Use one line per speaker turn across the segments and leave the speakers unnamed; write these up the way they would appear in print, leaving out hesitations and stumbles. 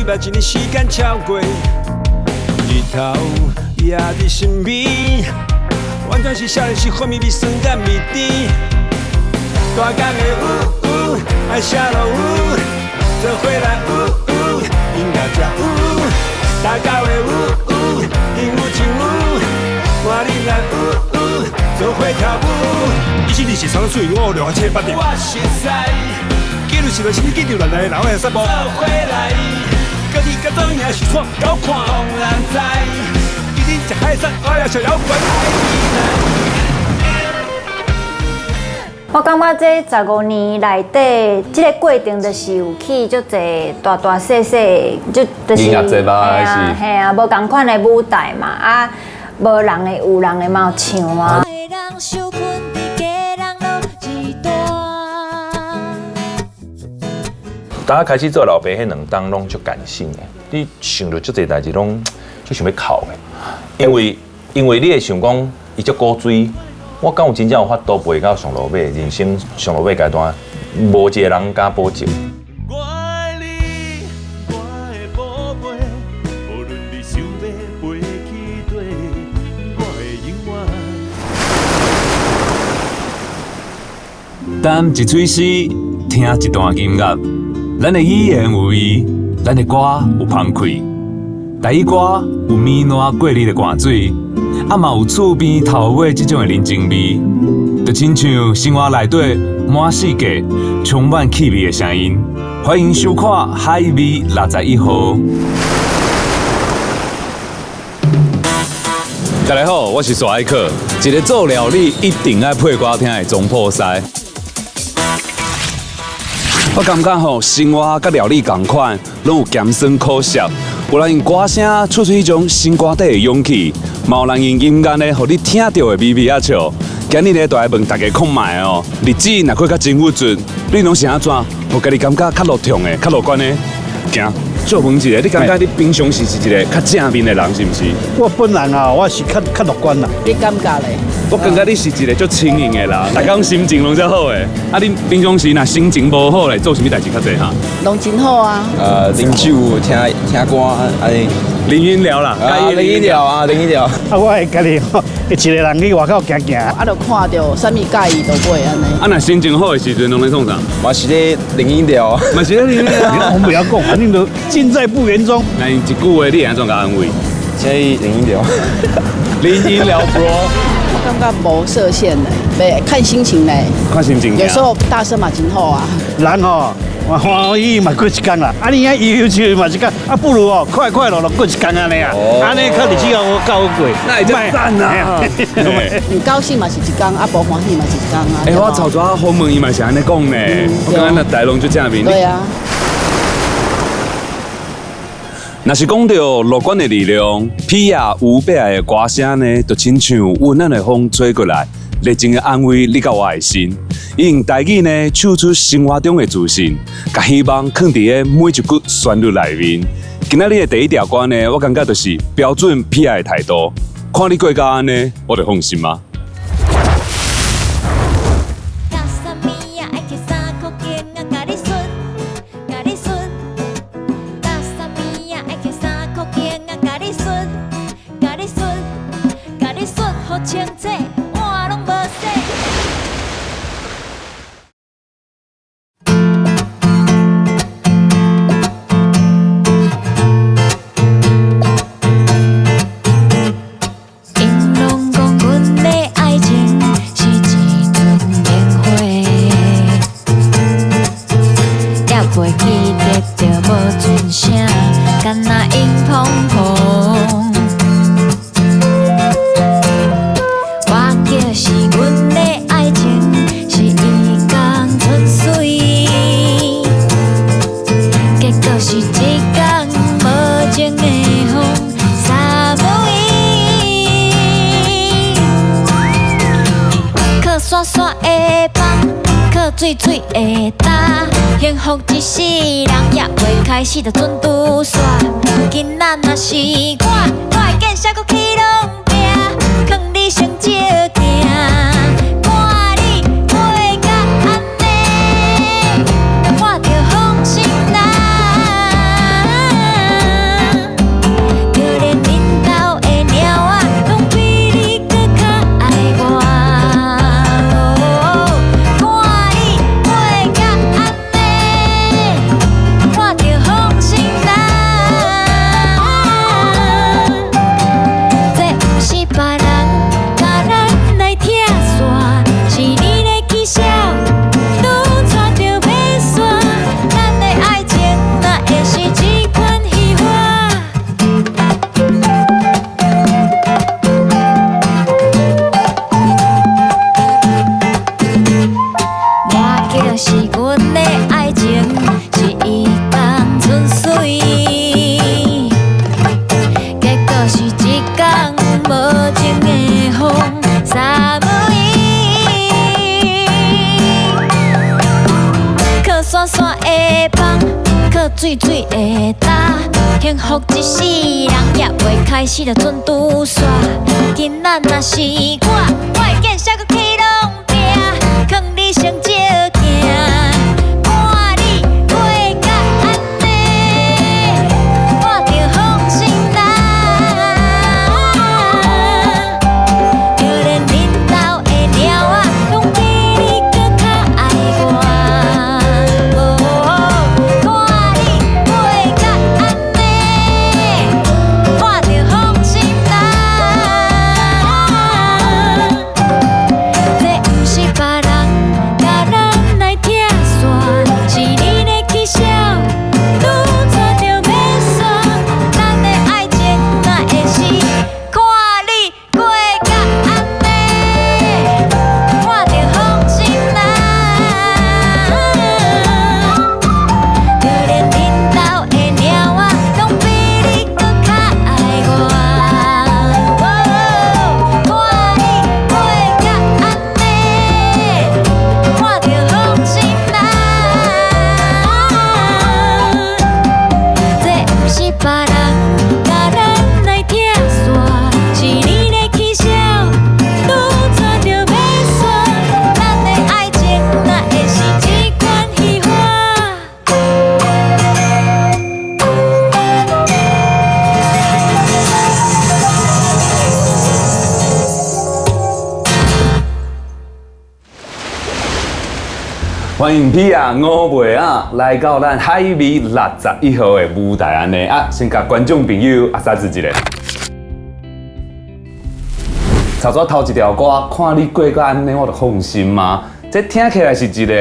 捌一年時間超過，日頭也佇身邊，完全是少年時好味味酸佮味甜。大工的有有，愛寫落有，做伙來有有，音樂才有，大家的有有，應有盡有，換恁來有有，做伙跳舞。
一七二四三水，五六七八點。
我熟似，
記錄是來，是記住來來，然後來散步。
做伙來，
家己甲做贏是創高看。
當然知，
今天食海產，我也食搖滾。
我感覺這15年內底，這個過程就是有去足濟大大細細，就是
音樂節吧，還是
嘿啊，無仝款的舞台嘛，啊，無人的有人的嘛有唱啊。
當我開始做老爸，彼兩冬攏足艱辛的。你想著足濟代誌，攏足想欲哭的，因為你會想講，伊足古錐，我敢有真正有法度陪到上落尾，人生上落尾階段，無一個人敢保證。
我愛你，我的寶貝，無論你想欲飛去佗，我會永遠。
談一喙詩，聽一段音樂，咱的語言有味，咱的歌有芳氣。台語歌有綿爛過濾的汗水，啊嘛有厝邊頭尾這種的人情味，就親像生活內底滿世界充滿氣味的聲音。歡迎收看《海味61號》。大家好，我是蘇愛克，一個做料理一定愛配歌聽的總鋪師。我感覺吼，生活佮料理仝款，攏有鹹酸苦澀。有人用歌聲唱出彼種心肝底的勇氣，嘛有人用音樂呢，予你聽著會微微仔笑。今日呢，就來問大家看覓哦，日子若過較真鬱卒，你攏是按怎？予家己感覺較樂暢的、較樂觀的？行，借問一下，你感覺你平常時是一個較正面的人，是毋是？
我本人啊，我是較樂觀啦。
你感覺咧？
我感覺你是一個足輕盈的人，逐工心情攏遮好的。啊，你平常時若心情無好咧，做啥物代誌較濟哈？
攏真好啊。
啉酒、聽聽歌，按呢。
啉飲料啦，
啊，啉飲料啊，啉飲料。
啊，我會家己吼，一個人去外口行行。
啊，就看著啥物佮意就買按呢。
啊，若心情好的時陣，攏咧創啥？
嘛是咧啉飲料，
嘛是咧啉飲料。
我不要講，反正都盡在不言中。
那一句話，你會按怎共安慰？
這啉飲料，
啉飲料，bro。
我感覺無設限的，袂看心情嘞。
看心情。
有時候大聲嘛真好啊。
人吼，歡喜嘛過一工啦，啊你遐憂愁嘛一工，啊不如哦快快樂樂過一工按呢啊，按呢較日子較好較好過。
那會讚啊！
唔高興嘛是一工，啊無歡喜嘛是一工啊。
欸，我頭拄仔訪問伊嘛是按呢講呢，我感覺那台攏足正面。
對啊。
若是講到樂觀的力量，皮亞吳貝愛的歌聲呢，就親像溫暖的風吹過來，熱情的安慰你佮我的心。伊用台語呢，唱出生活中的自信，共希望囥佇咧每一句旋律內面。今仔日的第一條歌呢，我感覺就是標準皮亞的態度。看你過甲按呢，我就放心啊。
水水的焦，幸福一世人猶未開始就準拄煞。今仔若是我，我會見啥閣去攏拚，囥你先照鏡，看你過甲按呢，我就放心啦。山的枋，靠水水的焦，幸福一世人犹未开始就准拄煞。今仔若是我，我会见啥阁去拢拼，囥你先照镜，看你过甲按呢，看著放心啦。就連恁兜的貓仔，攏比你閣較愛我。看你過甲按呢，看著放心啦。這毋是別人共咱來拆散，是你的起笑，拄煞著欲散。咱的愛情哪會是看你過甲按呢，看著放心啦。就連恁兜的貓仔，攏比你閣較愛我。看你過甲按呢，看著放心啦。這毋是別人共咱來拆散，是你的起笑，拄煞著欲散。咱的愛情哪會是這款虛華？
歡迎彼仔五妹仔來到咱海味61號的舞台按呢啊，先共觀眾朋友阿三子一下。頭拄頭一條歌，看你過甲按呢，我就放心嗎？這聽起來是一個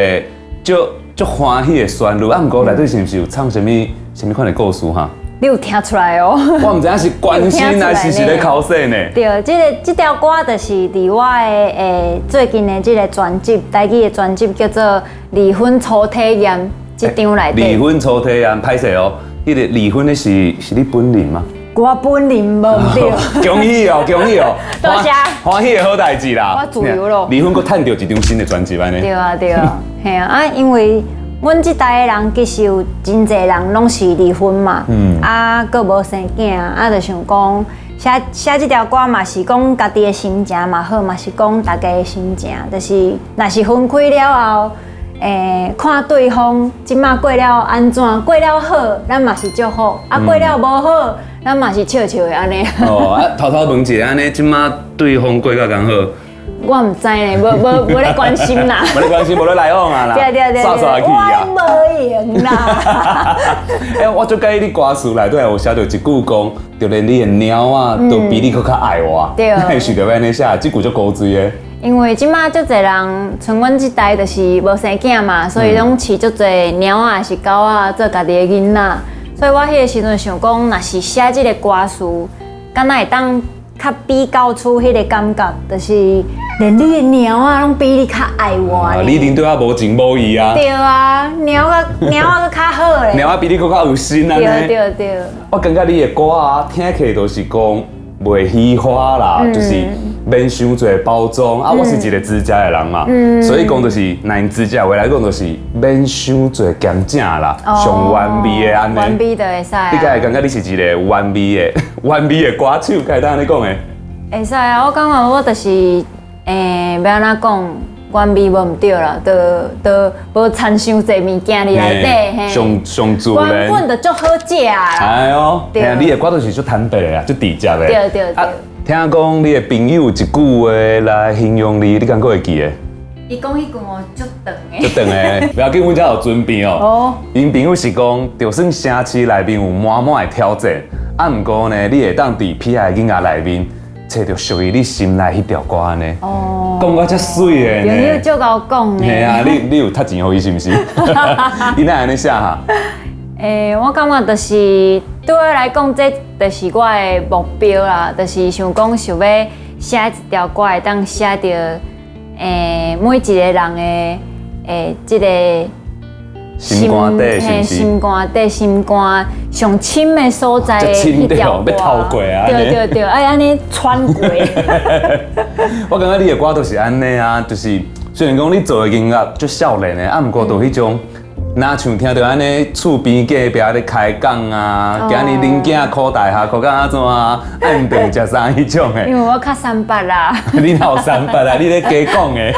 足足歡喜的旋律，啊，毋過內底是毋是有唱啥物啥物款的故事哈？
你有聽出來哦？
我毋知影是關心還是是咧口說呢？
對，這個這條歌就是佇我的最近的這個專輯，台語的專輯叫做《離婚初體驗》這張內底。
離婚初體驗，歹勢哦，彼個離婚的是是你本人嗎？
我本人無毋對。
恭喜哦，恭喜哦！
多謝。
歡喜的好代誌啦。
我自由咯。
離婚閣趁著一張新的專輯按呢？
對啊對啊，嘿啊啊，因為阮這代的人其實有真濟人攏是離婚嘛，啊，閣無生囝，啊，就想講寫寫這條歌嘛，是講家己的心情嘛好，嘛是講大家的心情，就是若是分開了後，看對方這馬過了按怎，過了好，咱嘛是祝福；啊，過了無好，咱嘛是笑笑的按呢。
哦，啊，偷偷問一下，按呢這馬對方過甲敢好？
我毋知呢，無無無咧關心啦。
無咧關心，無咧來往啊啦。
對對對，
煞煞去啊。
我無閒啦。
欸，我足佮意你歌詞內底有寫著一句講，就連你的貓仔都比你閣較愛我。
對。
你會想著欲按呢寫？這句足古錐的。
因為這馬足濟人，像阮這代就是無生囝嘛，所以攏飼足濟貓仔是狗仔做家己的囡仔。所以我彼個時陣想講，若是寫這個歌詞，敢若會當較比較出彼個感覺，就是連你的貓仔攏比你較愛我。
你一定對我無情無義啊！
對啊，貓仔貓仔閣較好咧。
貓仔比你閣較有心啊！
對對對。
我感覺你的歌啊，聽起來就是講袂虛華啦，就是免傷濟包裝啊。我是一個直接的人嘛，所以講就是若用直接話來講，就是免傷濟鹹正啦，上完美的按呢。
完美就會使。
你敢會感覺你是一個完美的、完美的歌手，敢會當按呢講的？
會使啊，我感覺我就是欲按怎講，完美無毋對啦，就就無摻傷濟物件佇內底，嘿。
上上自然。
原本就足好食啦。
哎喲，嘿啊，你的歌都是足坦白的啊，足直接的。
對對對。
聽講你的朋友有一句話來形容你，你敢閣會記得？
伊講彼句哦，足長的。
足長的，不要緊，阮遮有準備哦。
哦。
𪜶朋友是講，就算城市內面有滿滿的挑戰，啊，毋過呢，你會當佇彼仔的囡仔內面，揣著屬於你心內彼條歌按呢。
哦。
講甲遮媠的呢。
朋友足𠢕講呢。
嘿啊，你你有趁錢予伊是毋是？伊哪會按呢寫哈？
我感覺就是對我來講，這就是我的目標啦，就是想講想欲寫一條歌，會當寫著每一個人的這個
心肝底，是毋是？
心肝底、心肝上深的所在的彼條歌，
欲透過啊！
對對對，愛按呢穿過。
我感覺你的歌都是按呢啊，就是雖然講你做的音樂足少年的，啊，毋過就彼種若像聽著按呢厝邊隔壁咧開講啊，今日恁囝考大學考甲按怎啊，愛毋頓食啥彼種的。
因為我較三八啦。
你哪有三八啊？你咧加講的。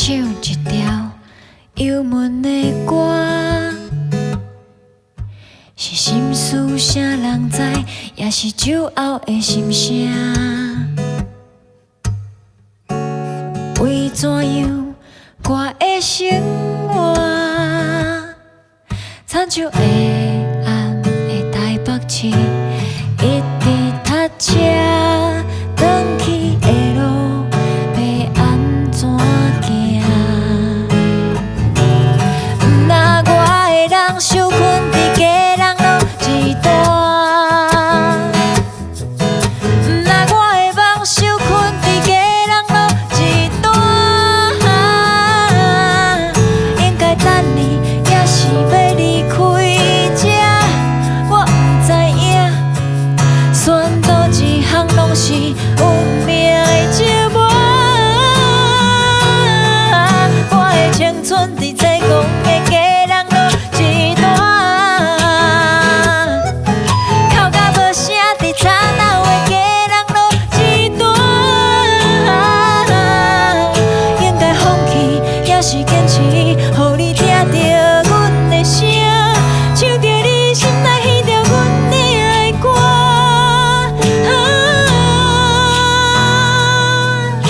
唱一條憂悶的歌，是心事啥人知，也是酒後的心聲。為怎樣我的生活，親像黑暗的台北市，一直塞車，轉去的路欲按怎行？毋若我的人受困佇基隆路一段，毋若我的夢受困佇基隆路一段，應該等你，抑是欲離開這？我毋知影，選佗一項攏是運命的折磨。我的青春佇這戇的基隆路一段，哭甲無聲佇吵鬧的基隆路一段，應該放棄，抑是堅持，予你聽著阮的聲，唱著你心內彼條阮的愛歌。啊。基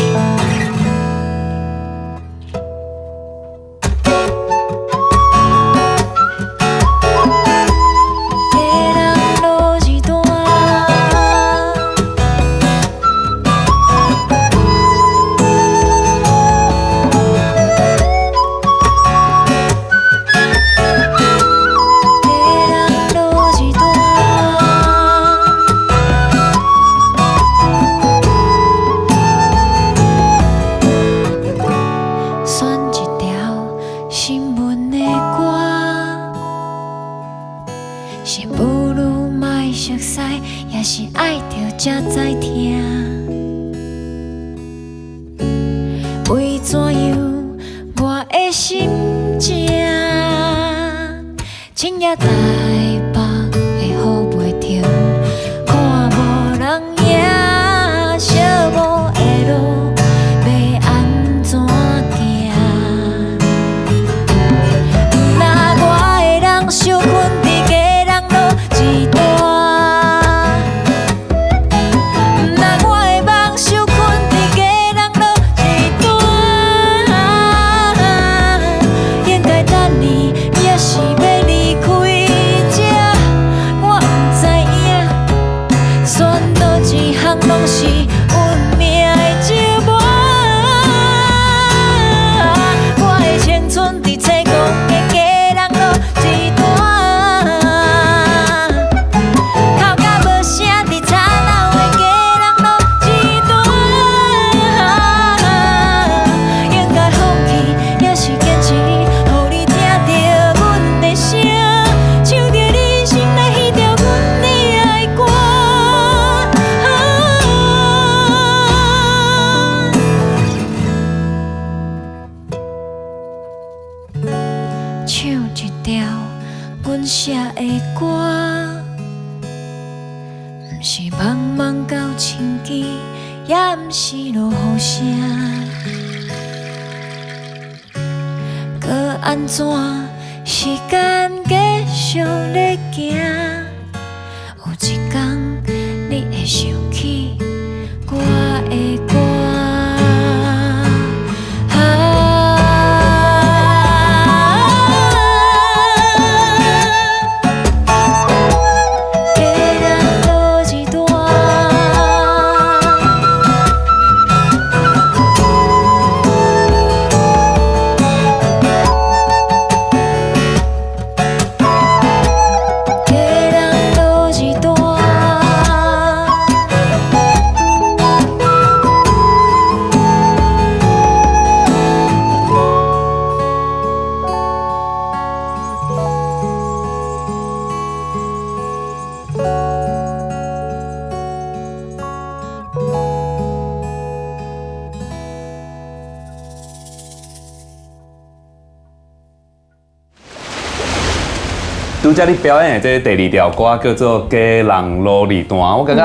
隆路一段。基隆路一段。選一條新聞的歌，是不如莫熟似，也是愛著才知疼。為怎樣我的心情，深夜台北的雨袂停，看無人影，寂寞的路欲按怎行？毋若我的人受困佇基隆路一段，毋若我的夢受困佇基隆路一段，應該等你，抑是欲離開這？我毋知影，選佗一項攏是運命的折磨。我的青春佇這戇的基隆路一段，哭甲無聲佇吵鬧的基隆路一段，應該放棄，抑是堅持，予你聽著阮的聲，唱著你心內彼條阮的愛歌。啊。唱一條阮寫的歌，毋是茫茫到深更，也毋是落雨聲。閣按怎？時間繼續咧行，有一天你會想起我的歌。啊。基隆路一段。基
拄才你表演的這第二條歌叫做《基隆路二段》，我感覺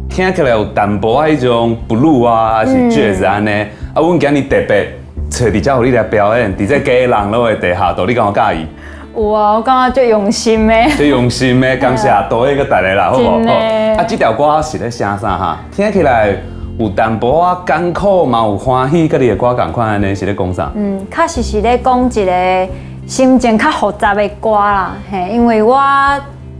聽起來有淡薄仔彼種 blue 啊，還是 jazz 按呢。啊，阮今日特別揣佇遮予你來表演，佇這基隆路的地下道，你敢有佮意？
有啊，我感覺足用心的。
足用心的，感謝導演佮大家啦，好無？
真的。
啊，這條歌是咧寫啥哈？聽起來有淡薄仔艱苦，嘛有歡喜，佮你的歌仝款按呢，是咧講啥？
嗯，確實是咧講一個心情較複雜的歌啦，嘿，因為我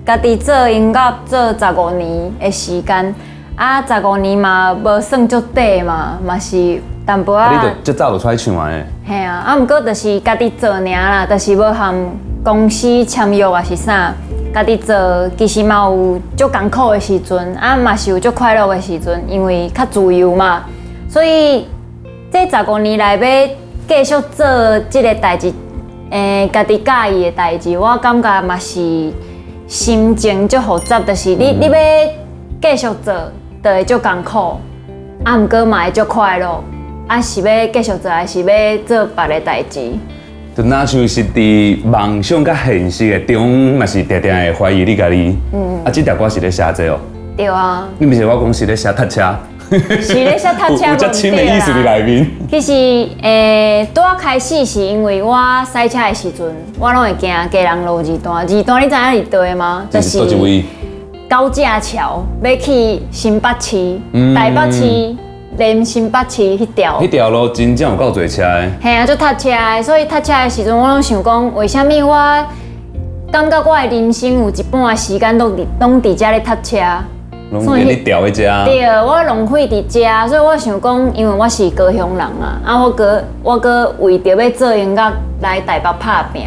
家己做音樂做十五年的時間，啊，十五年嘛無算足短嘛，嘛是淡薄仔。
你就足早就出來唱啊？
嘿啊，啊，毋過就是家己做爾啦，就是無和公司簽約抑是啥，家己做其實嘛有足艱苦的時陣，啊嘛是有足快樂的時陣，因為較自由嘛，所以這十五年來欲繼續做這个代誌，家己佮意的代誌，我感覺嘛是心情足複雜，就是你欲繼續做，就會足艱苦，啊，毋過嘛會足快樂，啊是欲繼續做，還是欲做別个代誌？
就若像是佇夢想佮現實的中，嘛是定定會懷疑你家己。啊，這條歌是咧寫這哦。
對啊。
你毋是我講是咧寫塞車？
是咧寫塞車。
有遮深的意思佇內面。
其實，拄仔開始是因為我駛車的時陣，我攏會行基隆路二段。二段你知影佇佗嗎？
就是佗一位？
高架橋欲去新北市、台北市。連新北市彼條，
彼條路真正有夠濟車的。
嘿啊，足塞車的，所以塞車的時陣，我攏想講，為啥物我感覺我的人生有一半的時間攏佇遮咧塞車，
攏佇咧調彼遮。
對，我浪費佇遮，所以我想講，因為我是高雄人啊，啊，我閣為著欲做音樂來台北拍拚，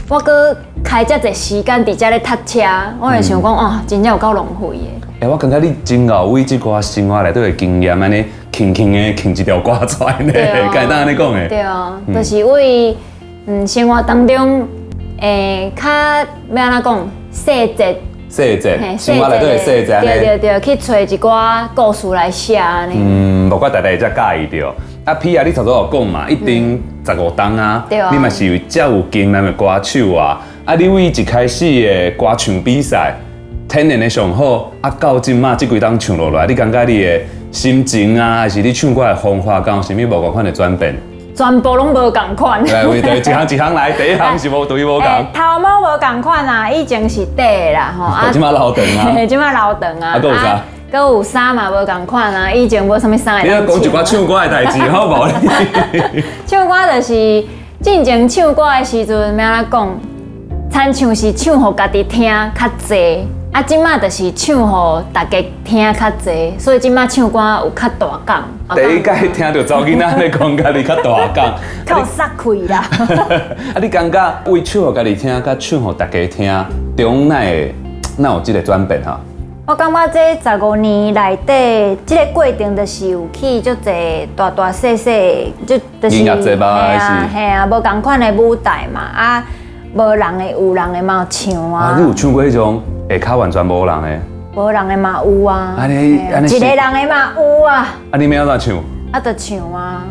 我閣開遮濟時間佇遮咧塞車，我就想講，哦，真正有夠浪費的。
欸，我感覺你真𠢕為這寡生活內底的經驗，按呢輕輕的輕一條歌出來呢，敢會當按呢講的？
對啊，就是為生活當中，較欲按怎講細節，
細節，生活內底的細節，
對對對，去揣一寡故事來寫按呢。
嗯，無怪大家會遮佮意著。啊，P 啊，你頭拄有講嘛，一定十五冬啊，你嘛是有遮有經驗的歌手啊。啊，你為一開始的歌唱比賽，天然的上好，啊，到這馬這幾冬唱落來，你感覺你的心情啊，還是你唱歌的方法，敢有啥物無仝款的轉變？
全部攏無仝款。
對，對，一項一項來，第一項是無對無仝。
頭毛無仝款啊，以前是短的啦，吼。
啊，這馬留長啊。
這馬留長啊。
啊，閣有啥？
閣有衫嘛無仝款啊，以前無啥物衫。
你欲講一寡唱歌的代誌好無？
唱歌就是進前唱歌的時陣，欲按怎講？親像是唱予家己聽較濟。啊，這馬就是唱予大家聽較濟，所以這馬唱歌有較大講。
第一擺聽著查某囡仔咧講家己較大講，
較有殺氣啦。
啊，你感覺為唱予家己聽，佮唱予大家聽，中哪會哪有這个轉變哈？
我感覺這十五年內底，這個過程就是有去足濟大大細細，就是
音樂節目
嘿啊，嘿啊，無仝款的舞台嘛，啊，無人的有人的嘛有唱啊。
啊，你有唱過彼種下跤完全無人的？
無人的嘛有啊。
按呢按呢
一個人的嘛有啊。
啊，你欲按怎唱？
啊，就唱啊，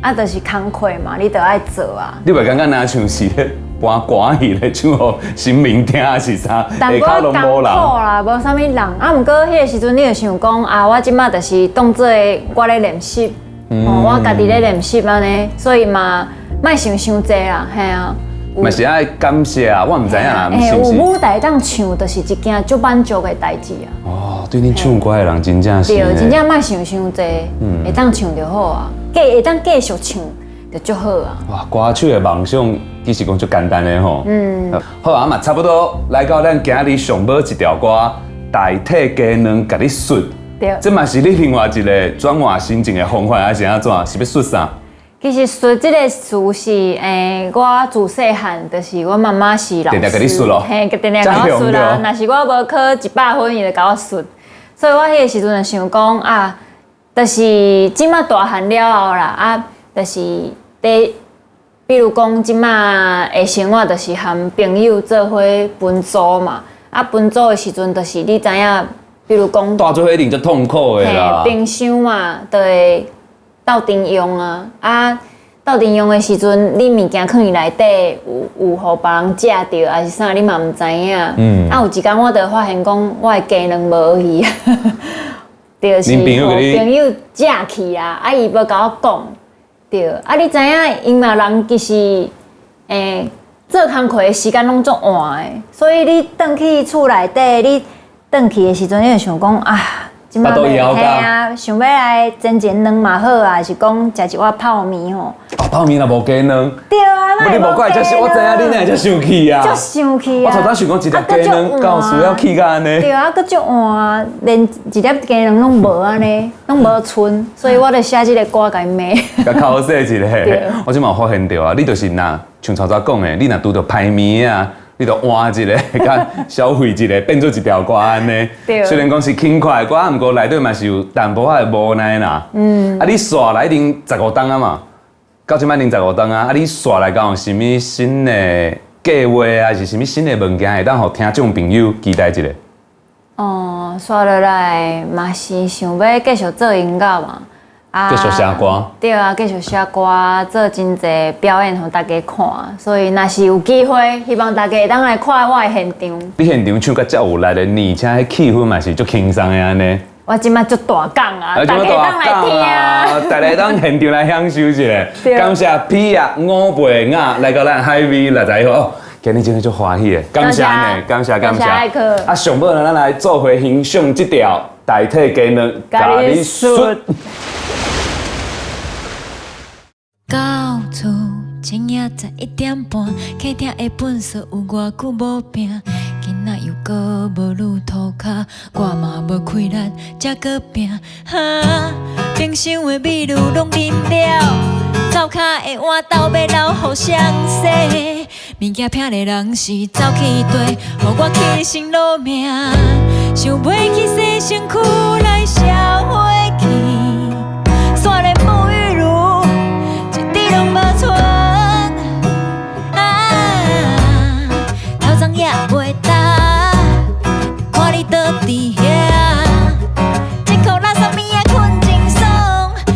啊，就是工課嘛，你就愛做啊。
你袂感覺若像是咧搬歌戲咧唱予神明聽還是啥？
下跤攏無人啦，無啥物人。啊，毋過彼个時陣你就想講啊，我這馬就是當做我咧練習，我家己咧練習按呢，所以嘛，莫想傷濟啦，嘿啊。
嘛是愛感謝啊，我毋知影啦，
欸，有舞台當唱，就是一件足滿足的代誌啊。
哦，對恁唱歌的人真正是。
對，真正莫想傷濟，會當唱就好啊，繼會當繼續唱就足好啊。
哇，歌手的夢想其實講足簡單的吼。嗯。好啊嘛，差不多來到咱今日上尾一條歌，代替雞卵共你媠。
對。
這嘛是你另外一个轉換心情的方法，還是按怎？是欲媠啥？
其實媠這个詞是，我自細漢就是我媽媽是老師，
定定共你媠囉，
嘿，定定共我媠啦。若是我無考100分，伊就共我媠。所以我彼个時陣就想講啊，就是這馬大漢了後啦，啊，就是佇，比如講這馬的生活，就是和朋友做伙分租嘛。啊，分租的時陣，就是你知影，比如講，
蹛做伙一定足痛苦的啦。
冰箱嘛，就會鬥陣用啊，啊，鬥陣用的時陣，你物件囥佇內底有予別人食著，抑是啥，你嘛毋知影。啊，有一工我就發現講，我的雞卵無去，就是
恁朋友共你
朋友食去啊，啊伊無共我講，對，啊你知影，𪜶嘛人其實，做工課的時間攏足晚的，所以你轉去厝內底，你轉去的時陣，你就想講啊。
腹肚枵
嘿啊，想欲來煎煎卵嘛好啊，是講食一碗泡麵吼。
哦，泡麵若無雞卵。
對啊，
你無怪遮我知影你哪會遮生氣啊。
足生氣啊！
我頭拄想講一粒雞卵，敢有需要氣甲按呢？
對啊，閣足晏，連一粒雞卵攏無按呢，攏無賰，所以我就寫這個歌共伊罵。
共口說一下，我這馬有發現著啊，你就是若像頭拄講的，你若拄著歹物仔。你就換一个，共消費一个，變做一條歌按呢。雖然講是輕快的歌，毋過內底嘛是有淡薄仔的無奈啦。啊，你紲來已經十五冬啊嘛，到這擺已經十五冬啊。啊，你紲來敢有啥物新的計劃啊，是啥物新的物件會當予聽眾朋友期待一下？
哦，紲落來嘛是想欲繼續做音樂嘛。
繼續寫歌。
對啊，繼續寫歌，做真濟表演予大家看。所以，若是有機會，希望大家會當來看我的現場。
你現場唱甲遮有力的，而且彼氣氛嘛是足輕鬆的按呢。
我這擺足大講啊，大家會當來聽，
大家當現場來享受一下。感謝彼仔五倍鴨來到咱海味61號，今日真的足歡喜的，感謝呢，感謝感謝。啊，上尾呢，咱來做伙欣賞這條代替雞卵，共你媠。
到厝深夜11點半，客廳的糞埽有偌久無拚，囡仔又閣無攄塗跤，我嘛無氣力才閣拚。哈，冰箱的美祿攏啉了，灶跤的碗斗欲留予誰洗？物件撇的人是走去綴，予我去先落命，想袂起洗身躯來消火氣，煞連沐浴露一滴攏無剩。啊，頭鬃也袂焦，看你倒佇遐，這箍垃圾物仔睏真爽，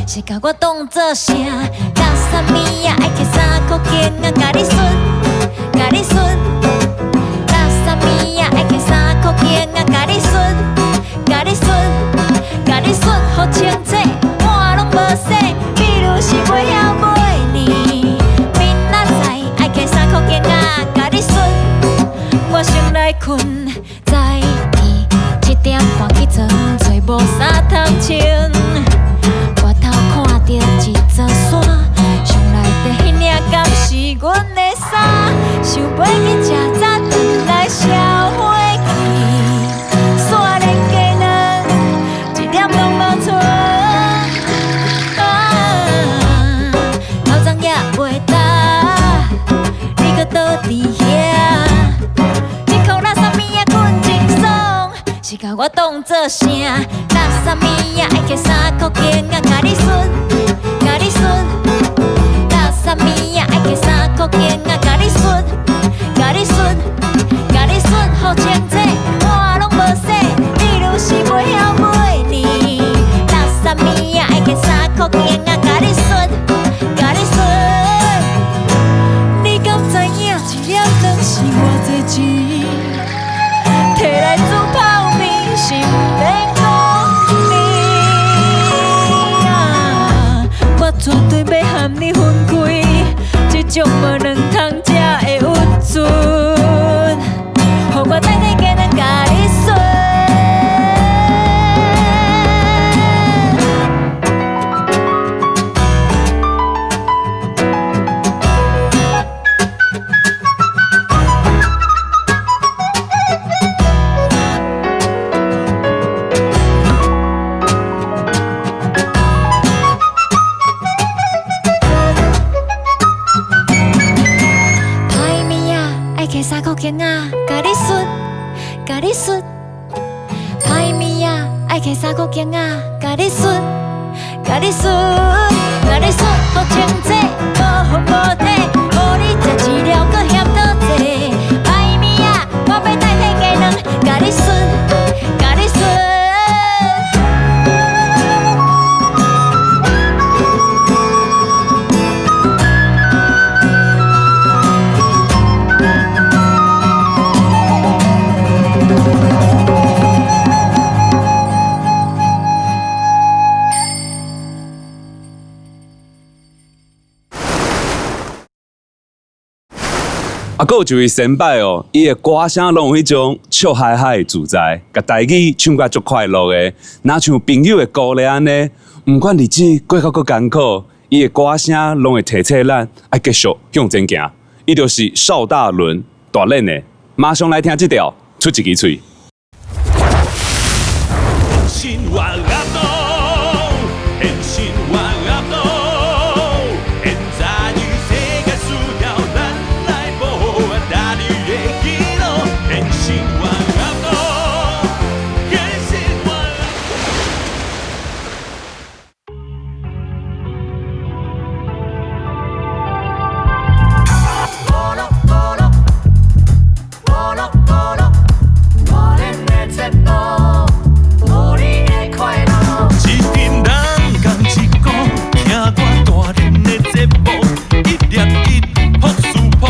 是共我當做啥？垃圾物仔愛揢衫褲弓仔，共你媠，共你媠。垃圾物仔愛揢衫褲弓仔，共你媠，共你媠，共你媠，予清醒，碗攏無洗，比如是袂曉買呢。明仔載愛揢衫褲弓仔，共你媠，我先來睏。早起7點半起床，揣無衫通穿。外頭看著一座山，相內底彼領敢是阮的衫？想袂起這早轉來消火氣，煞連雞卵一粒攏無剩。啊，頭鬃也袂焦，你閣倒佇遐？這箍垃圾物仔睏真爽，是共我當做啥？垃圾物仔愛揢衫褲弓仔，共你媠，共你媠。垃圾物仔愛揢衫褲弓仔，共你媠，共你媠，共你媠，予清醒，碗攏無洗，你愈是袂曉買呢。垃圾物仔愛揢衫褲弓仔，共你媠，共你媠。你敢知影一粒卵是偌濟錢？提來煮泡麵是毋免顧你啊！我絕對欲和你分開，這種無卵通才會鬱卒，予我代替雞卵共你媠。歹物仔愛揢衫褲弓仔，共你媠，共你媠。歹物仔愛揢衫褲弓仔，共你媠，共你媠，共你媠，予清醒，無風無體，予你食一粒閣嫌倒濟。歹物仔，我欲代替雞卵，共你媠，共你媠。
啊，閣有一位先輩哦，伊的歌聲攏有彼種笑嗨嗨的自在，共台語唱甲足快樂的，若像朋友的鼓勵按呢，毋管日子過較閣艱苦，伊的歌聲攏會提醒咱愛繼續向前行。伊就是邵大倫大練的，馬上來聽這條出一支喙。
生活阿斗，生活阿斗，現在這世界需要咱來保護大地的喜樂。生活阿斗，生活。一阵人共一个，听我大连的节目，一粒一朴素朴，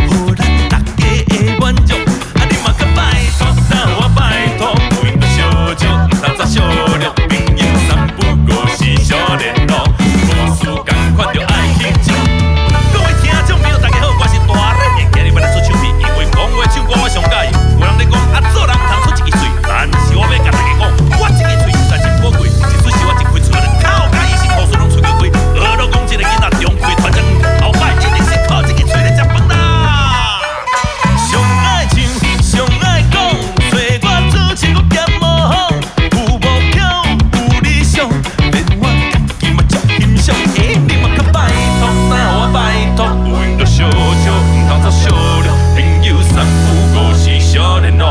予咱大家会滿足。啊，你嘛閣拜託，那我拜託，有閒就相招，毋通走相掠。朋友三不五時相聯絡，無事仝款就愛去食。各位聽眾朋友，大家好，我是大練的，今日欲來出唱片，因為講話唱歌我上喜歡。有人咧講啊，做人毋通出一支喙，但是我欲共大家講，我這支喙實在真寶貴，一出是我一開喙就哭甲醫生口水攏出開開。學攏講這個囡仔中開團長，後擺一定是靠這支喙咧食飯啦。上愛唱，上愛講，找我主持我兼模仿，有目標，有理想，連我家己嘛足欣賞。欸，你嘛較拜託，那予我拜託，有閒就相招，毋通走相掠。朋友三不五時相聯絡，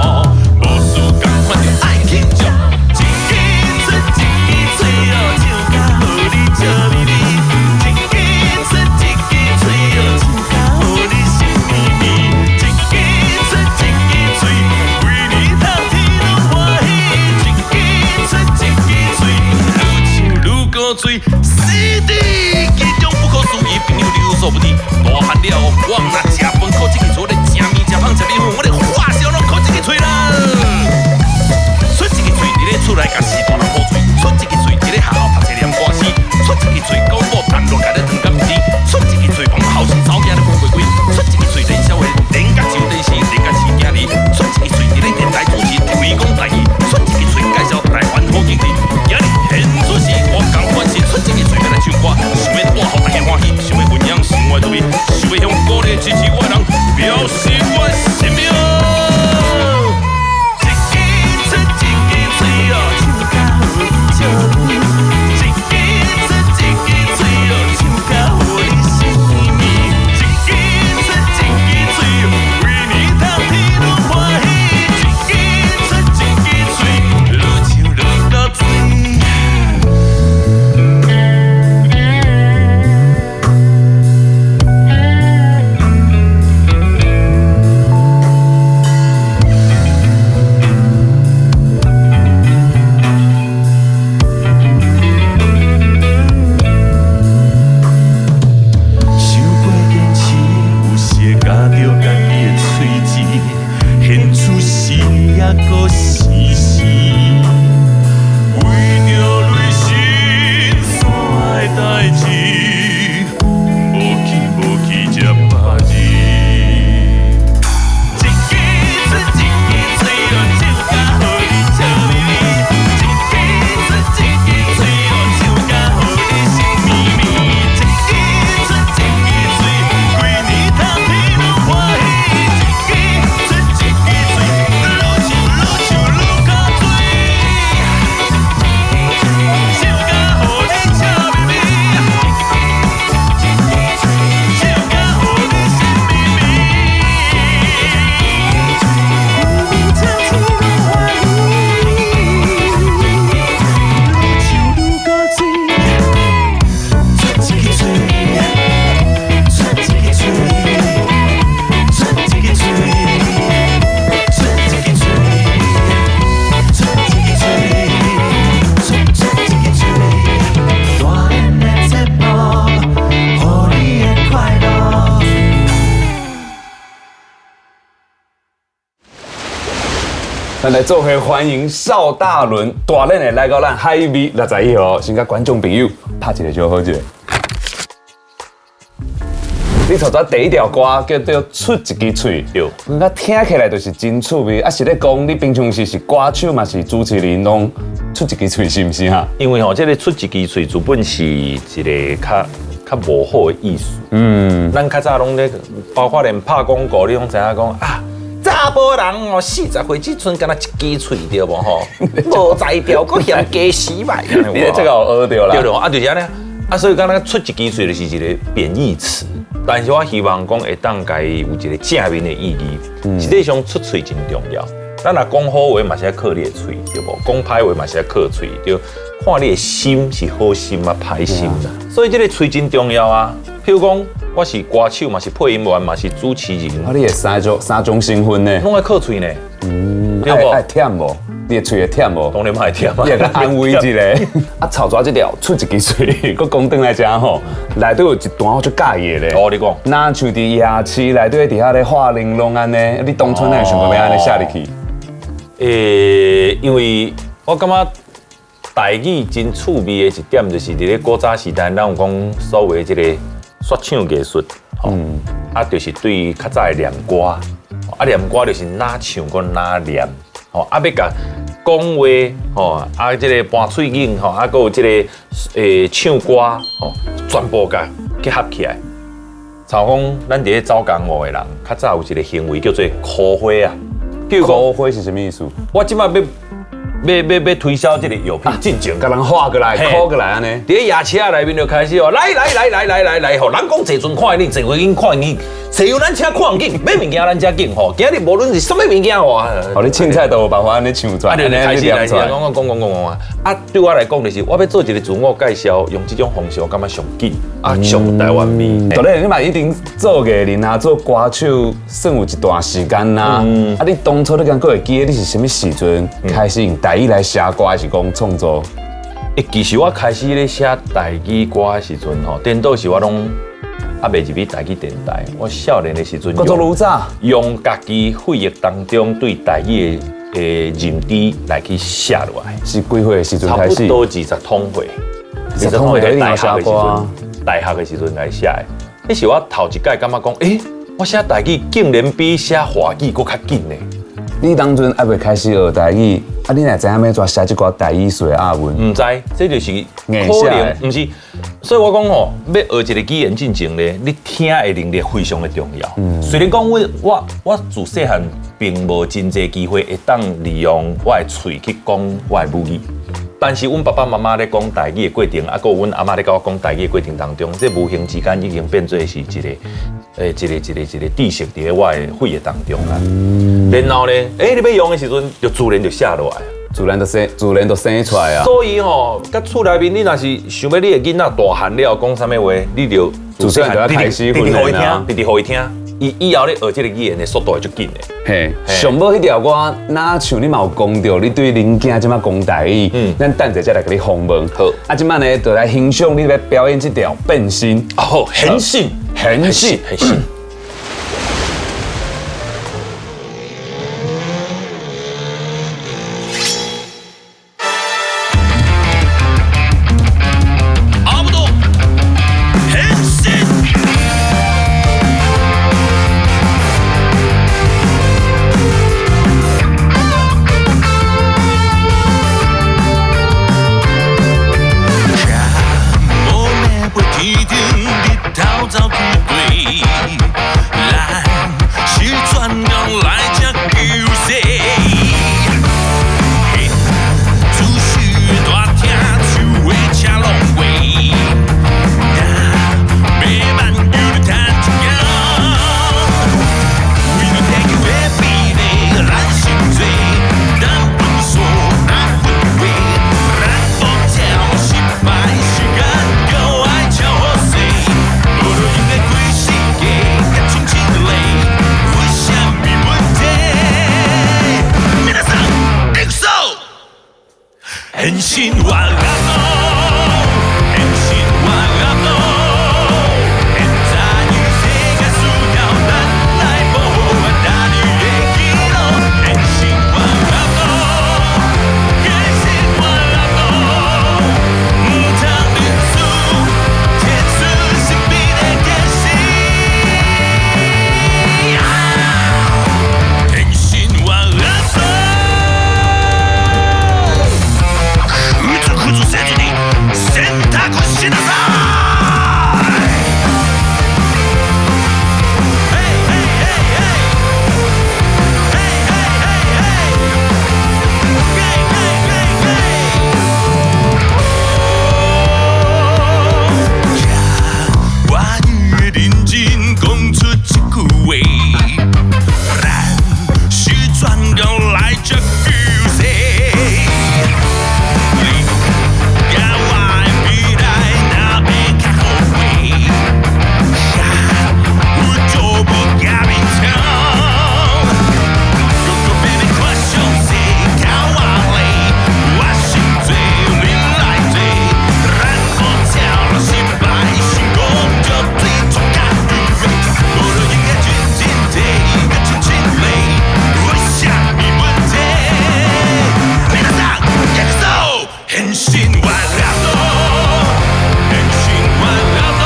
無事仝款就愛去食。一支出一支喙哦，唱甲予你笑眯眯。一支出一支喙哦，唱甲予你心甜甜。一支出一支喙，規年透天攏歡喜。一支出一支喙，愈唱愈古錐，死佇其中不可思議，朋友你有所不知。大漢了後，我毋若食飯靠這支喙，我咧食麵、食芳、食米粉，我咧發燒攏靠這支喙啦。出一支喙，佇咧厝內共四大人好喙；出一支喙，佇咧學校讀冊念歌詩；出一支喙，講某淡落共咧糖甘甜；出一支喙，幫後生查某囝咧分袂開；出一支喙，連痟話，連甲上電視，連甲飼囝兒；出一支喙，佇咧電台主持推廣台語；出一支喙，介紹台灣好景致。今日現出時，我仝款是出一支喙欲來唱歌，想欲帶予大家歡喜，想欲分享生活趣味，想欲向鼓勵支持我的人表示我的心意。一支出一支喙哦，唱甲予你笑眯眯。一支出一支喙哦，唱甲予你心甜甜。一支出一支喙，規年透天攏歡喜。一支出一支喙，愈唱愈古錐。想過堅持，有時會咬著家己的喙舌，現出時猶閣生生，為著雷神山的代誌，無去無去這百日。一支出一支喙哦，唱甲予你笑眯眯。一支出一支喙哦，唱甲予你心甜甜。一支出一支喙，規年透天攏歡喜。一支出一支喙，愈唱愈唱愈古錐。唱甲予你笑眯眯，唱甲予你心甜甜。出一支喙，出一支喙，出一支喙，出一支喙，出一支喙，出出一支喙，大練的節目，予你的快樂。
咱來做伙歡迎邵大倫大練的來到咱海味61號，先共觀眾朋友拍一個招呼者。你你頭拄第一條歌叫做出一支喙，
對，
我聽起來就是真趣味。啊，是咧講你平常時是歌手嘛，是主持人，攏出一支喙是毋是哈？
因為吼，這个出一支喙，原本是一个較較無好的意思。嗯，咱較早攏咧，包括連拍廣告，你攏知影講啊。查埔人哦，40歲這陣敢若一支喙對無吼？無才調，閣嫌加死歹。
你這個有學著啦。
對對，啊就是按呢，啊所以敢若出一支喙就是一個貶義詞。但是我希望講會當共伊有一個正面的意義。實際上出喙真重要。咱若講好話嘛是愛靠你的喙，對無？講歹話嘛是愛靠喙，對。看你的心是好心啊，歹心啦。所以這個喙真重要啊。譬如講，我是歌手，嘛是配音員，嘛是主持人。
啊，你會三種三種身份呢？
攏愛靠喙呢。
嗯，對無？愛忝無？你的喙會忝無？
當然嘛會忝啊。
你會較安慰一下。啊，頭拄這條出一支喙，閣講轉來遮吼，內底有一段我足佮意的咧。
哦，你講。
若像佇夜市內底佇遐咧畫玲瓏按呢，你當初哪會想講欲按呢寫入去？
欸，因為我感覺台語真趣味的一點，就是佇咧古早時代，咱有講所謂這個說唱藝術，嗯，啊，就是對較早的念歌，啊，念歌就是哪唱閣哪念，吼，啊，欲共講話，吼，啊，這个盤喙語，吼，啊，閣有這个唱歌，吼，全部共結合起來。像講，咱佇咧走江湖的人，較早有一个行為叫做箍花啊。
箍花是啥物意思？
我這擺欲欲推銷這个藥品，進前
共人畫過來，箍過來按呢。
佇咧夜市仔內面就開始哦，來來來來來來來，吼，人講坐船看會緊，坐飛機看會緊，坐遊覽車看毋緊，買物件咱遮緊吼。今日無論是啥物物件吼，
哦，你凊彩都有辦法按呢唱出來，
啊，就開始來講講講講講啊。啊，對我來講就是，我欲做一个自我介紹，用這種方式我感覺上緊，啊，上有台灣味。
當然，你嘛已經做藝人啊，做歌手，算有一段時間啦。啊，你當初你敢閣會記得你是啥物時陣開始用台語來寫歌，還是講創作？
欸，其實我開始咧寫台語歌的時陣吼，顛倒是我攏猶未入去台語電台。我少年的時陣，
閣做愈早，
用家己血液當中對台語的認知來去寫落來。
是幾歲的時陣開始？
差不多二十通歲，
二十通歲大學的時
陣，大學的時陣來寫的。彼是我頭一擺感覺講，欸，我寫台語竟然比寫華語閣較緊呢。
你當陣猶未開始學台語，啊，你哪知影欲按怎寫這寡台語詞的押韻？
毋知，這就是可能毋是。所以我講吼，欲學一个語言進前咧，你聽的能力非常的重要。雖然講我自細漢並無真濟機會會當利用我的喙去講我的母語，但是阮爸爸媽媽咧講台語的過程，啊，閣有阮阿嬤咧佮我講台語的過程當中，這無形之間已經變做是一个。欸，一个一个一个知識佇咧我的血液當中啦。然後咧，欸，你欲用的時陣，就自然就寫落來，
自然就生，自然就生出來啊。
所以吼，佮厝內面，你若是想欲你的囡仔大漢了講啥物話，你就
自然就要開始訓練啊，
直直予伊聽，伊以後咧學這个語言的速度會足緊的。
嘿，上尾彼條歌，若像你嘛有講著，你對恁囝這擺講台語，咱等一下再來共你訪問。
好，
啊，這擺呢，就來欣賞你欲表演這條變身。
哦，変身，
変身，
変身。
阿不多，変身。無暝飛天頂，日頭走去對，咱是專工來這救世。子虛大廳，手的車攏過，但欲挽救你趁一工。為了地球的美麗，咱心多，咱不輸阿分話，咱無跳失敗，時間夠愛超好勢，無路用的規世界，甲親像咧，有啥物問題？皆さん，行くぞ！変身我阿斗，変身我阿斗，現在世界需要咱來保護大地的記錄。変身我阿斗，変身我阿斗，毋通認輸，提出神秘的決心。認真講出這句話，咱是專工來這救世。你佮我的未來若欲較好過，有做無驚面青。哥哥妹妹看詳細，佮我來，我先做，恁來做，咱無跳失敗，成功就對作家己。無路用的真真濟，佮輕輕嘞，有啥物問題？皆さん、舉手，変身完了都，変身完了都，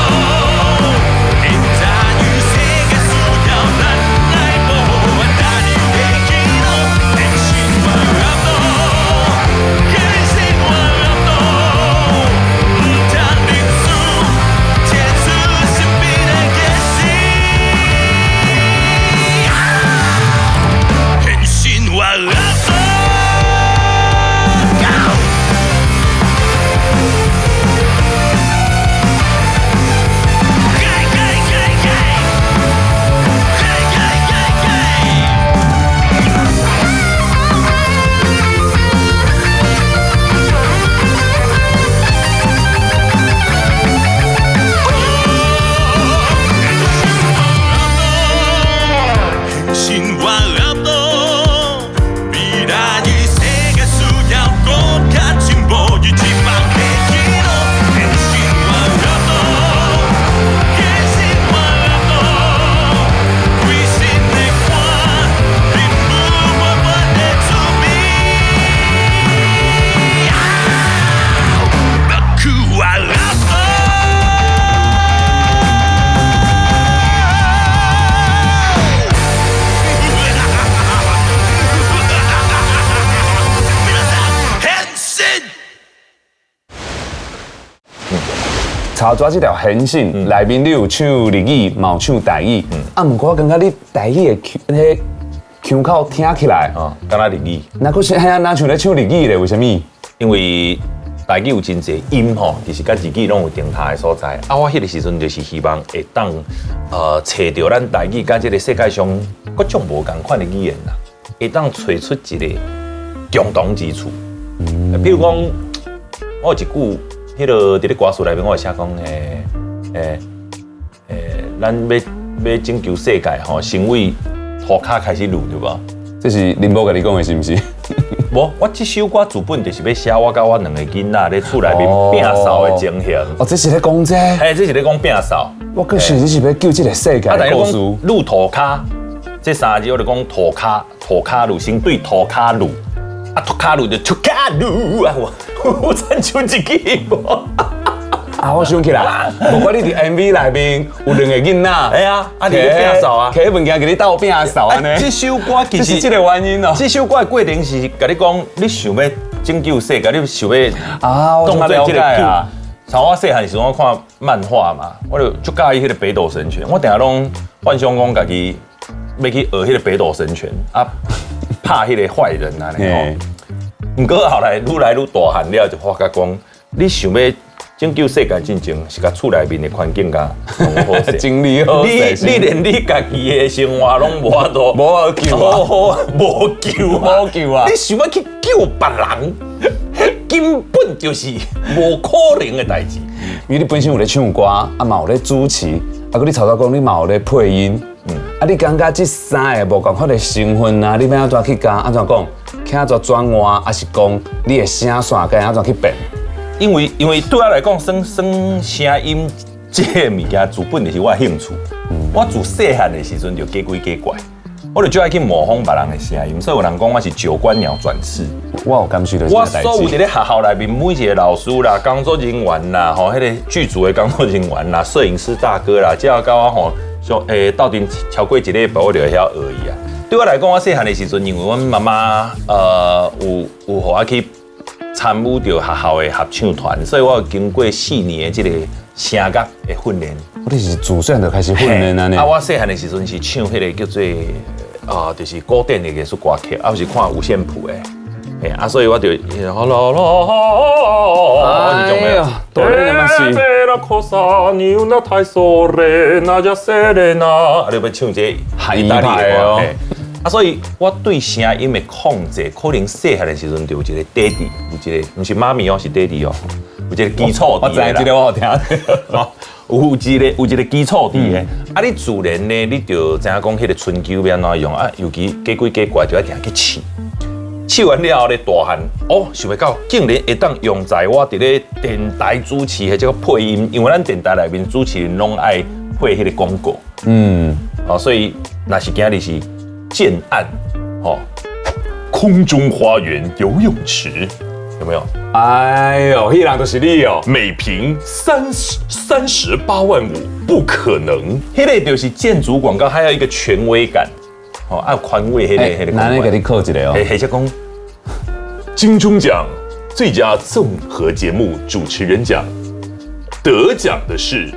現在有世界需要咱來保護，誰會記得？変身完了都，変身完了都，毋通歷史，結束身邊的結死。変身完了都。変身完了都，未來的世界需要閣較進步，一起放下記錄。変身完了都，変身完了都，規身的汗，貧富滿滿的滋味。僕はラスト。変身。
頭拄這條変身內面你有唱日語，嘛有唱台語。啊，毋過我感覺你台語的腔，彼个腔口聽起來，
哦，敢若日語。
若閣是嘿啊，若像咧唱日語咧，為啥物？
因為台語有真濟音吼，其實佮日語攏有重疊的所在。啊，我彼個時陣就是希望會當揣著咱台語佮這個世界上各種無仝款的語言啦，會當揣出一個共同之處。比如講，我有一句，彼个佇咧歌詞內面，我會寫講，咱欲拯救世界吼，先為塗跤開始攄對無？
這是恁某共你講的，是毋是？
無，我這首歌主本就是欲寫我佮我兩个囡仔咧厝內面摒掃的情形。
哦，這是咧講這個？
嘿，這是咧講摒掃。
我閣想你是欲救這個世界的故事。
攄塗跤，這三字我就講塗跤，塗跤攄，先對塗跤攄，啊塗跤攄就塗跤攄啊！我有親像一句無？啊，
我想起來，無怪你佇 MV 內面有兩個囡仔，
哎呀，啊，佇咧摒掃啊，
摕物件共你鬥摒掃按呢。
這首歌其實
這是這個原因哦。
這首歌的過程是共你講，你想欲拯救世界，你想欲
啊，我了解啊。
像我細漢時陣，我看漫畫嘛，我就足佮意彼個北斗神拳，我定定攏幻想講家己欲去學彼個北斗神拳啊，拍彼個壞人按呢吼。毋過後來愈來愈大漢了，就發覺講，你想欲拯救世界進前，是共厝內面的環境共弄好勢，
整理好
你你連你家己的生活攏無法度，
無法度救啊，
無救啊，
無救啊！
你想欲去救別人，根本就是無可能的代誌。
因為你本身有咧唱歌，啊嘛有咧主持，啊閣你頭拄講你嘛有咧配音，啊你感覺這三个無仝款的身份啊，你欲按怎去共按怎講，按怎轉換，還是講你的聲線該按怎去變？
因為因為對我來講，算算聲音這个物件，自本就是我的興趣。我自細漢的時陣就假鬼假怪，我就最愛去模仿別人的聲音，所以有人講我是九官鳥轉世。
我有感受到
我所有佇咧學校內面每一個老師啦、工作人員啦、吼，彼個劇組的工作人員啦、攝影師大哥啦，只要佮我吼，說鬥陣超過一禮拜，我就會曉學伊啊。對我來講，我細漢的時陣，因為阮媽媽有予我去參與著學校的合唱團，所以我有經過四年的這個聲樂的訓練。
我你是自細漢就開始訓練按呢？
啊，我細漢的時陣是唱彼個叫做啊，就是古典的藝術歌曲，啊，有是看五線譜的。嘿啊，所以我就啦啦啦，
哎呦，大人嘛是。
啊，你欲唱这个意大利的歌。啊，所以我对声音的控制，可能细汉的时阵就有一个爹地，有一个毋是妈咪哦，是爹地哦，有一个基础。
我知這個我有聽。
有一個基礎佇的。啊，你自然呢，你就知影講彼個春秋欲按怎用啊？尤其假鬼假怪就愛定去試。試完了後咧，大漢哦，想袂到竟然會當用在我佇咧電台主持的這個配音，因為咱電台內面主持人攏愛配彼個廣告。哦，所以若是今日是建案，哦，空中花園游泳池有沒有？
哎呦，彼人就是你哦！
每坪38.5萬，不可能。彼個就是建築廣告，還有一個權威感，哦，啊，寬慰彼個彼個。
那你給你考一個哦。
或者講金鐘獎最佳綜合節目主持人獎得獎的是，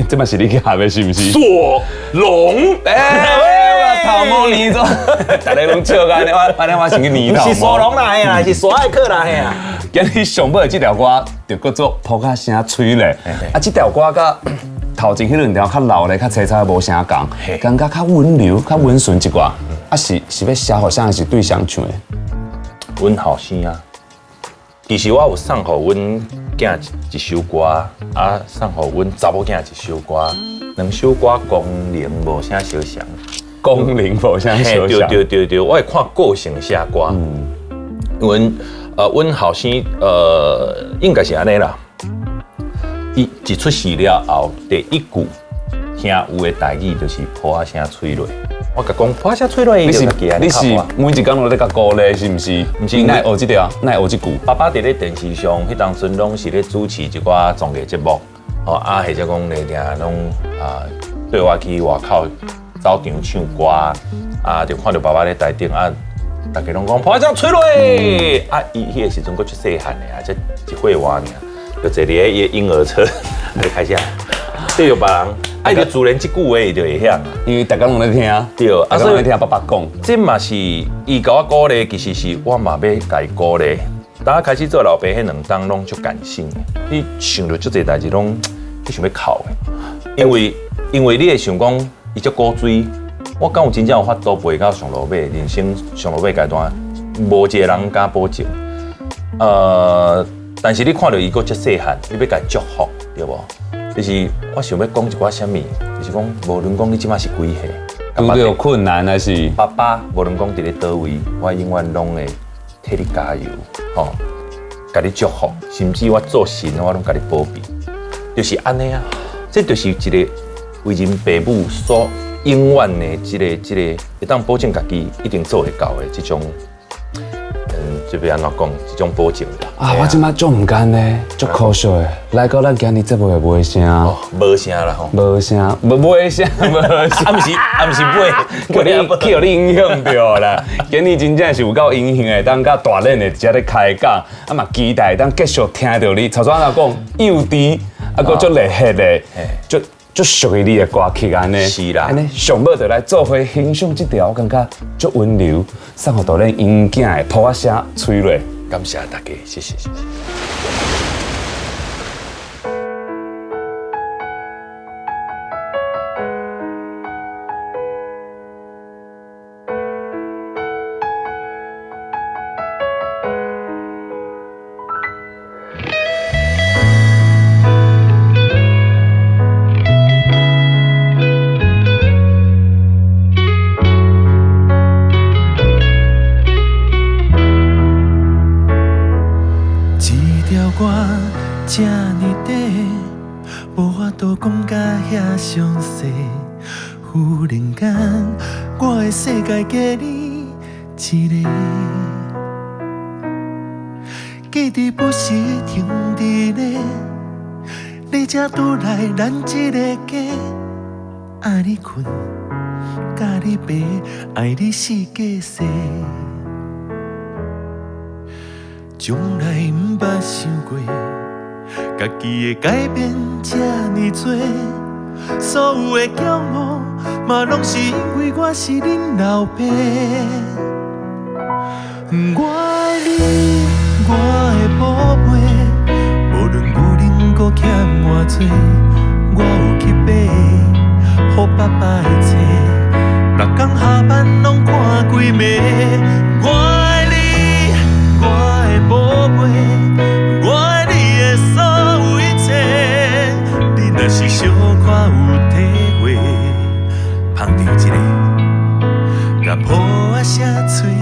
這嘛是你去學的，是毋是？
索隆。
哎，頭毛黏咗，大家攏笑甲按呢，我按呢我先去黏頭毛。
是索隆啦，嘿啊，是索愛克啦，嘿啊。
今日上尾這條歌就叫做噗仔聲催淚。啊，這條歌佮頭前彼兩條較老咧、較凄慘無啥仝，感覺較溫柔、較溫順一寡。啊，是欲寫予誰，是對誰唱的？
阮後生啊。其實我有送予阮囝一首歌，啊，送予阮查某囝一首歌，兩首歌功能無啥相像，
功能無啥相像。
對對對對，我會看個性寫歌。阮後生應該是按呢啦。伊一出世了後，第一句聽有的台語就是噗仔聲催淚。我共講噗仔聲催淚，
你是每一工攏咧共鼓勵，是毋是？毋是，哪會學這條？哪會學這句？
爸爸佇咧電視上，彼當陣攏是咧主持一寡綜藝節目，哦啊，或者講咧定攏啊，綴我去外口走場唱歌，啊，就看著爸爸咧台頂啊，逐家攏講噗仔聲催淚，啊，伊彼个時陣閣足細漢的啊，才一歲外爾，就坐佇咧伊的嬰兒車，就開始對著別人，啊，伊就自然這句話伊就會曉，
因為逐工攏咧聽，
對，
啊，所以聽爸爸講，
這嘛是伊共我鼓勵，其實是我嘛欲共伊鼓勵。當我開始做老爸，彼兩冬攏足感性的，你想著足濟代誌攏就想欲哭的，因為你會想講伊足古錐，我敢有真正有法度陪到上落尾，人生上落尾階段，無一個人敢保證。但是你看著伊閣遮細漢，你欲共伊祝福，對無？就是我想欲講一寡啥物，就是講無論講你這馬是幾歲，
拄著困難還是
爸爸，無論講佇咧佗位，我永遠攏會替你加油，吼，共你祝福，甚至我做神，我攏共你保庇，就是按呢啊，這就是一個為人爸母所永遠的這個會當保證家己一定做會到的這種。這欲按怎講？這種保證啦。
啊，我這擺足毋甘呢，足可惜的。來到咱今日節目的無聲，
無聲啦吼，
無聲，無無聲，無聲。
啊，毋是，啊，毋是尾，
去予你影響著啦。今日真正是有夠榮幸的，當佮大練的佇遮咧開講，啊嘛期待當繼續聽著你。頭先按怎講，幼稚，啊閣足熱血的，足足屬於你的歌曲按呢。
是啦。
按呢上尾就來做伙欣賞這條，我感覺足溫柔，送予導演𪜶囝的噗仔聲催淚。
感謝大家，謝謝謝謝。
這呢短，無法度講甲遐詳細。忽然間，我的世界加你一个。記得不是停佇咧，你才拄來咱這个家。愛你睏，佮你爬，愛你四界勢。從來毋捌想過，家己會改變這呢濟，所有的驕傲，嘛攏是因為我是恁老爸。
我愛你，我的寶貝，無論牛奶閣欠偌濟，我有去買，予爸爸的冊，逐工下班攏看幾暝。我愛你，我的寶貝，我愛你的所有一切。你若是小可有體會，捧場一下，共抱仔寫催淚。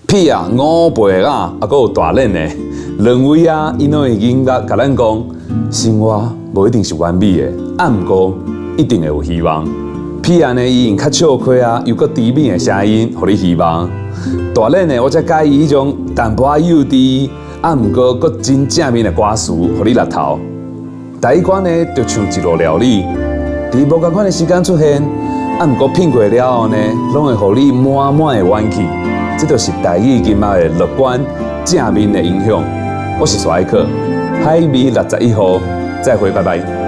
屁啊，五倍啊，啊，阁有大练的两位啊，𪜶拢用音乐共咱讲，生活无一定是完美的，啊，毋过一定会有希望。屁啊呢，伊用较笑亏啊，又阁甜美的声音，予你希望。大练的，我才佮意彼种淡薄仔幼稚，啊，毋过阁真正面的歌词，予你搦头。台语歌呢，就像一道料理，伫无仝款的时间出现，啊，毋过品过了后呢，拢会予你满满的元气。这就是台语音乐的乐观正面的影响。我是苏爱克，海味61号，再会，拜拜。